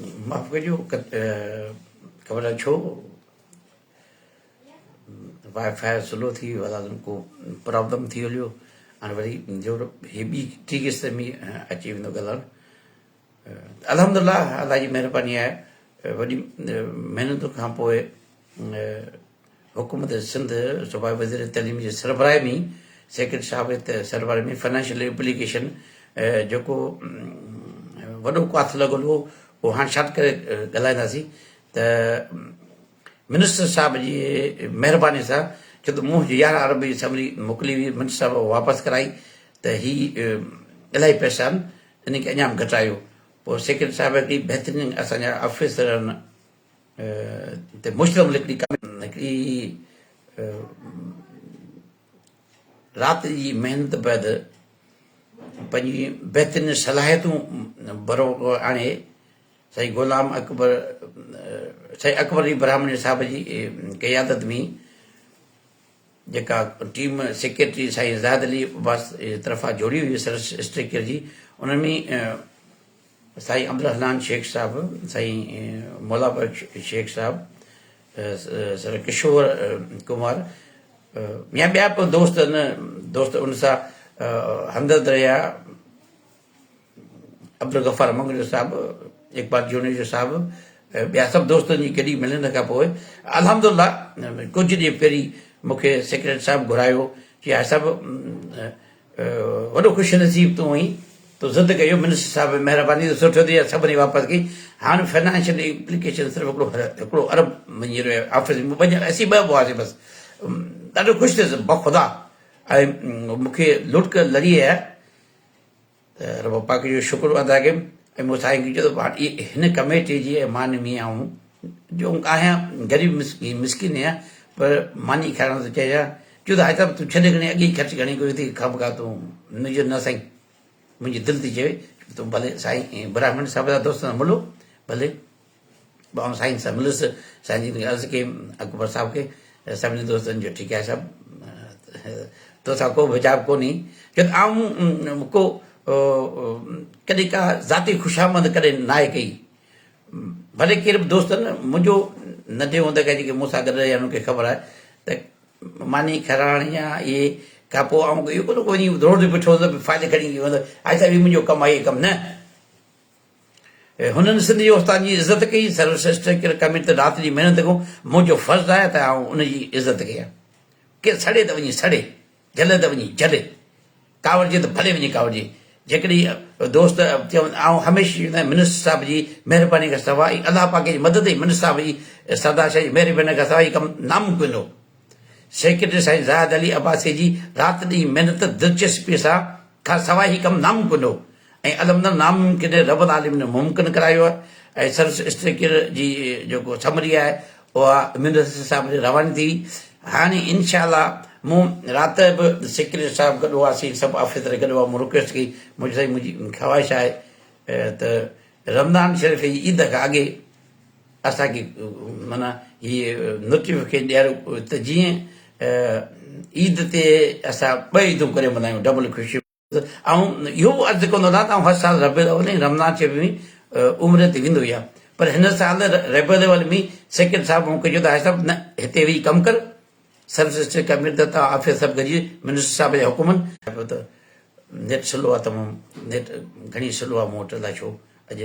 معاف ڪجو خبر ناهي ڇو وائي فائي سلو ٿي ويو آهي ڪو پرابلم ٿي هليو هاڻي وري جو هي ٻي ٽي قسط ۾ اچي ويندو ڳالهائڻ الحمد لله الله جي مهرباني آهي وڏي محنت کان پوء حڪومت سنڌ صوبائي وزير تعليم جي سربراهي ۾ سيڪريٽري صاحب جي سربراهي ۾ فنانشل ايپليڪيشن جيڪو وڏو ڪاٿ لڳل هو اهو هاڻ شارٽ ڪري ڳالهائينداسين ته منسٽر صاحب جي مهرباني سان ڇو ته مون 11 ارب جي سمري موڪلي هئي منسٽر صاحب واپس ڪرائي ته هي الاهي پئسا آهن ان کي اڃا به گهٽايو پوء سيڪريٽري صاحب هڪڙي بهترين اسان جا آفيسر آهن تي مشتمل هڪڙي هڪڙي رات جي محنت بعد پنهنجي بهترين صلاحيتون بروقع آڻي سائين غلام اڪبر سائين اڪبر علي براهمڻي صاحب جي قيادت ۾ جيڪا ٽيم سيڪريٽري سائين زاهد علي عباس جي طرفان جوڙي هئي سروس اسٽرڪچر جي ان ۾ سائين عبدالحنان شيخ صاحب، سائين مولا بخش شيخ صاحب، سر ڪشور ڪمار يا ٻيا به دوست آهن دوست ان سان همدرد رهيا عبدالغفار مڱريو صاحب، اقبال جوڻيجو صاحب ٻيا سڀ دوستن جي گڏي ملڻ کان پوء الحمدلله ڪجهه ڏينهن پهرين مون کي سيڪريٽري صاحب گهرايو چي آء صاحب وڏو خوش نصيب تون آهين، تو ضد ڪيو، منسٽر صاحب مهرباني ته سٺو ٿي سڀني واپس ڪئي، هاڻ فنانشل امپليڪيشن صرف هڪڙو هڪڙو ارب وڃي رهيو آفيس ۾ ٻه ڄڻا اسين ٻه به هئاسين بس ڏاڍو خوش ٿيس بخدا ۽ مون کي لڙڪ لڙي آيا ته رب پاڪ جو شڪر ادا ڪيم ۽ مون سائين کي چيو ته هن ڪميٽي جي مان ۾ آئون جو آهيان غريب مسڪين آهيان پر ماني کائڻ ٿو چاهيان چيو ته حاجي صاحب تون ڇڏ گهڻي اڳي ئي خرچ گهڻي ڪيو اٿئي خامخواه تون منهنجو نه سائين منهنجي دل ٿي چوي تون ڀلي سائين براهمڻ صاحب جا دوست سان ملو ڀلي آئون سائين سان مليس سائين جن کي عرض ڪيم اڪبر صاحب کي سڀني دوستن جو ٺيڪ آهي صاحب توسان ڪو به حجاب ڪونهي ڇو ته آئون ڪو ڪڏهن ڪا ذاتي خوشامد ڪڏهن ناهي ڪئي ڀلي ڪير به دوست نه منهنجو ننڍي هوندي کان جيڪي مون سان گڏ رهيا انهن کي خبر آهي ته ماني کارائڻ يا اهي کان پوء آئون اهو ڪونه وڃي روڊ تي بيٺو هوندس فائل کڻي ويندو آهي صاحب هي منهنجو ڪم آهي هي ڪم نه هنن سنڌ جي استاد جي عزت ڪئي سروس اسٽرڪچر ڪميٽي تي رات جي محنت ڪيون منهنجو فرض آهي ته آئون ان جي عزت ڪيان ڪير سڙي ته وڃي سڙي جلي ته وڃي جلي ڪاوڙجي ته ڀلي وڃي ڪاوڙجي. جيڪڏهن دوست چون آئون هميشه چوندو آهيان منسٽر صاحب جي مهرباني کان سواء ۽ الله پاڪ جي مدد ۽ منسٽر صاحب جي سردار شاهه جي مهرباني کان سواء هي ڪم ناممڪن هو. سيڪريٽري سائين زاهد علي عباسي جي رات ڏينهن محنت دلچسپي سان کان سواء هي ڪم ناممڪن هو. ۽ الحمدلله ناممڪن رب العالمين ممڪن ڪرايو آهي ۽ سروس اسٽرڪچر جي جيڪو سمري آهي اها منسٽر صاحب ڏي رواني ٿي هاڻي انشاء الله مون رات به سيڪريٽري صاحب گڏ هئاسين سڀ آفيسر گڏ هئا مون رڪويسٽ ڪئي مون سائين منهنجي خواهش آهي ته رمضان شريف جي عيد کان اڳي اسانکي معنيٰ هي نوٽيفڪيشن ڏياريو ته جيئن عيد تي اسان ٻه عيدون ڪري ملهايون ڊبل خوشي آئون اهو به عرض ڪندو هان ته آئون هر سال ربيع الاول ۽ رمضان شريف ۾ عمري تي ويندو هيان پر هن سال ربيع الاول ۾ سيڪريٽري صاحب مون کي چيو ته حاجي صاحب نه هتي ويهي ڪم ڪر سروس اسٽيٽ ڪميٽي ته توهان آفيس سڀ گڏجي منسٽر صاحب جا حڪم آهن ته نيٽ سلو آهي تمام نيٽ گهڻي سلو آهي مون وٽ الائي ڇو اڄ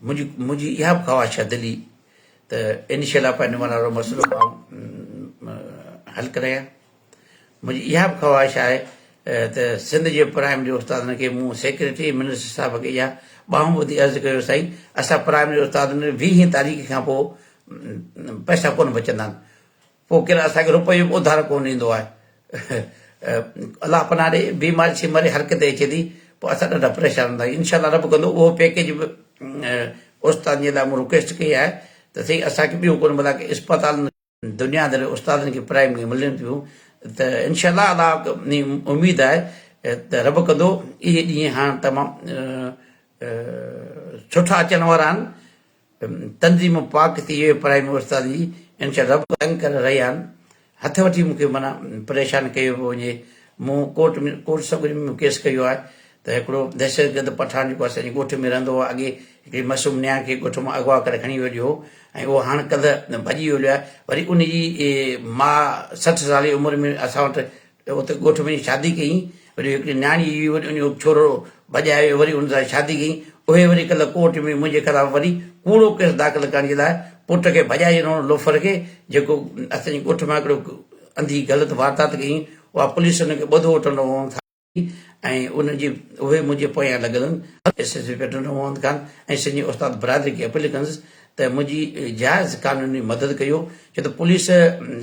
منهنجي منهنجي اها به خواهش آهي دلي ته انشاء الله پنهنجو وارو مسئلو آئون حل ڪرايان منهنجي اها به خواهش آهي ته سنڌ جي پرائمري استادن کي مون سيڪريٽري ۽ منسٽر صاحب کي اها ٻانهن ٻڌي عرض ڪيو سائين اسان پرائمري استادن کي ويهين تاريخ کان پوء پئسا ڪونه بچندا آهن پوء ڪير اسان کي روپيو به اڌار ڪونه ڏيندو آهي الله پناهه ڏي بيماري شيماري هر ڪٿي اچي ٿي پوء اسان ڏاڍا پريشان هوندا آهيون انشاء الله رب ڪندو اهو پيڪيج به استادن جي لاء مون رڪويسٽ ڪئي آهي ته سائين اسان کي ٻيو ڪونه ڀلا اسپتالن دنيا اندر استادن کي پرائمري ملن پيون ته انشاء الله الله اميد آهي ته رب ڪندو اهي ڏينهن هاڻ تمام سٺا اچڻ وارا آهن تنظيم پاڪ ٿي وئي پرائمري استاد جي انشاء رب تنگ ڪري رهيا آهن هٿ وٺي مونکي معنيٰ پريشان ڪيو پيو وڃي مون ڪورٽ ۾ ڪورٽ سڳوري ۾ ڪيس ڪيو آهي ته هڪڙو دهشتگرد پٺاڻ جيڪو اسان جي ڳوٺ ۾ رهندو هو اڳي هڪڙي معصوم نياڻي کي ڳوٺ مان اغوا ڪري کڻي ويو هو ۽ اهو هاڻ ڪلهه ڀڄي ويو آهي وري ان جي ماء 60 سال جي عمر ۾ اسان وٽ اتي ڳوٺ ۾ شادي ڪئي وري هڪڙي نياڻي هئي وري ان جو ڇورو ڀڄائي ويو وري ان سان شادي ڪئي اهي وري ڪلهه ڪورٽ ۾ منهنجي خلاف وري ڪوڙو ڪيس داخل ڪرڻ جي لاء پٽ کي ڀڄائي ڏنو لوفر کي جيڪو اسان جي ڳوٺ مان هڪڙو انڌي غلط واردات ڪئي اها پوليس ان کي ٻڌو ٽنڊو محمد خان ۽ ان جي اهي منهنجي پويان لڳل آهن. S S P Tando Muhammad Khan ۽ Sindhi استاد برادري کي اپيل ڪندس ته منهنجي جائز قانوني مدد ڪيو ڇو ته پوليس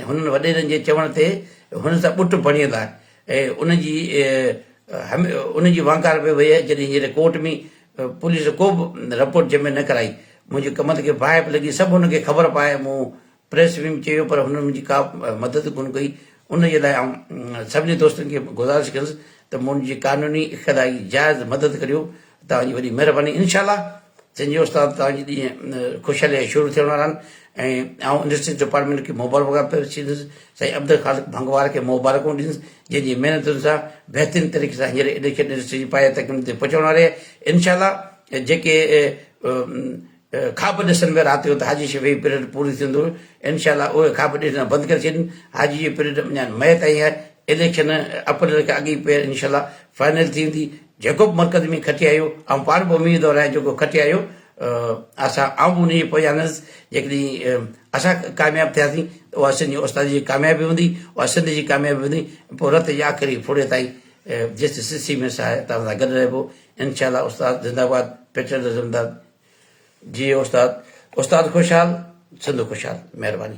هنن وڏيرن جي چوڻ تي هنن سان ٻٽ بڻيل آهي ۽ ان جي ان جي وانڪار پئي وئي آهي جڏهن هينئر ڪورٽ ۾ پوليس ڪو به رپورٽ جمع نه ڪرائي منهنجي ڪمند کي باهه به لڳي سڀ هن کي خبر پائي مون پريس ۾ به چيو پر هنن منهنجي ڪا مدد ڪونه ڪئي ان جي لاء آئون سڀني دوستن کي گذارش ڪندس ته منهنجي قانوني اختياري جائز مدد ڪريو توهان جي وڏي مهرباني انشاء الله سنڌي استاد توهان جي ڏينهن خوشحالي جا شروع ٿيڻ وارا آهن ۽ آئون انڊسٽريز ڊپارٽمينٽ کي مبارڪباد پيش ٿيندس سائين عبدالخالق ڀنگوار کي مبارڪون ڏيندس جنهن جي محنتن سان بهترين طريقي سان هينئر ايڊيوڪيشن انڊسٽري جي پايه تڪميل تي پهچڻ واري آهي انشاء الله جيڪي خواب ڏسن پيا رات جو ته حاجي شفيع جي پريڊ پوري ٿيندو انشاء الله اهي خواب ڏسڻ بند ڪري ڇڏين حاجي جي پريڊ اڃا مئي تائين آهي اليڪشن اپريل کان اڳ ئي پير انشاء الله فائنل ٿي ويندي جيڪو به مرڪز ۾ کٽي آيو آئون پاڻ به اميدوار آهيان جيڪو کٽي آيو اسان آئون به ان جي پويان هلندس جيڪڏهن اسان ڪامياب ٿياسين ته اها سنڌ جي استاد جي ڪاميابي هوندي اها سنڌ جي ڪاميابي هوندي پوء رت جي آخري ڦڙي تائين جيسين سسي ۾ ساهه توهان سان گڏ رهبو انشاء الله استاد زنده باد پيٽرل زنده جي استاد استاد خوشحال سنڌ خوشحال مهرباني.